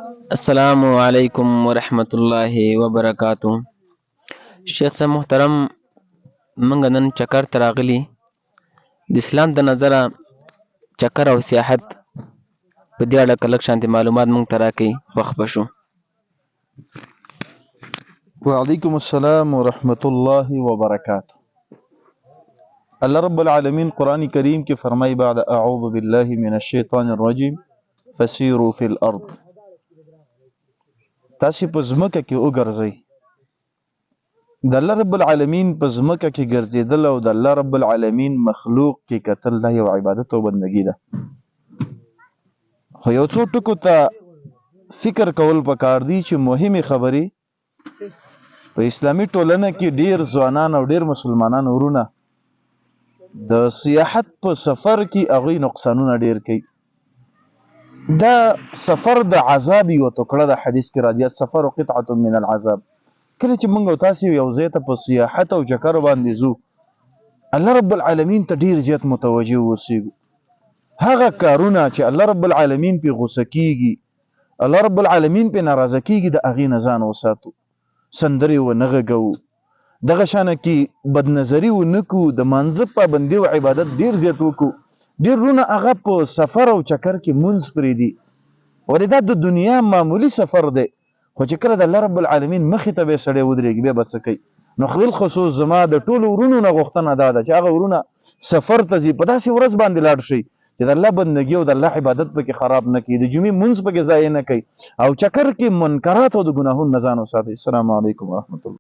السلام علیکم ورحمت الله وبرکاتو. شیخ صاحب محترم، موږ نن چکر ته راغلي. د اسلام د نظره چکر او سیاحت په دې اړه که لږ شانتې معلومات موږ ته راکړئ، خوښ به شو. وعلیکم السلام ورحمت الله وبرکاته. الله رب العالمین قرآن کریم کې فرمایي، بعد اعوذ بالله من الشیطان الرجیم، فسیروا فی الارض، تاسو په ځمکه کې وګرځئ. د الله رب العالمین په ځمکه کې ګرځېدل او د الله رب العالمین مخلوق کې کتل، دا یو عبادت او بندګي ده. خو یو څو ټکو ته فکر کول پکار دي چې مهمې خبرې. په اسلامي ټولنه کې ډیر ځوانان او ډیر مسلمانان ورونه د سیاحت په سفر کې هغوی نقصانونه ډیر کوي. دا سفر د عذاب یوه ټوکړه ده. حدیث کې راځي، السفر قطعة من العذاب. کله چې موږ او تاسو یو ځای ته په سیاحت او چکر باندې ځو، الله رب العالمین ته ډیر زیات متوجه اوسېږو. هغه کارونه چې الله رب العالمین پې غوسه کیږي، الله رب العالمین پې ناراضه کیږي، د هغې نه ځان وساتو. سندرې ونه غږوو، دغه شانه کې بدنظري ونه کړو، د مانځه پابندي او عبادت ډیر زیات وکړو. ډیر ورونه هغه په سفر او چکر کې مونځ پرېږدي. ولې؟ دا د دنیا معمولي سفر دی، خو چې کله د الله رب العالمین مخې ته به سړی ودرېږي، بیا به څه کوي؟ نو بالخصوص زما د ټولو ورونو نه غوښتنه دا ده چې هغه ورونه سفر ته ځي، په داسې ورځ باندې لاړ شي چې د الله بندګي او د الله عبادت پکې خراب نه کړي، د جمعې مونځ پکې ضایع نه کړي، او چکر کې منکرات او د ګناهونو نه ځان وساتي. السلام علیکم ورحمت الله.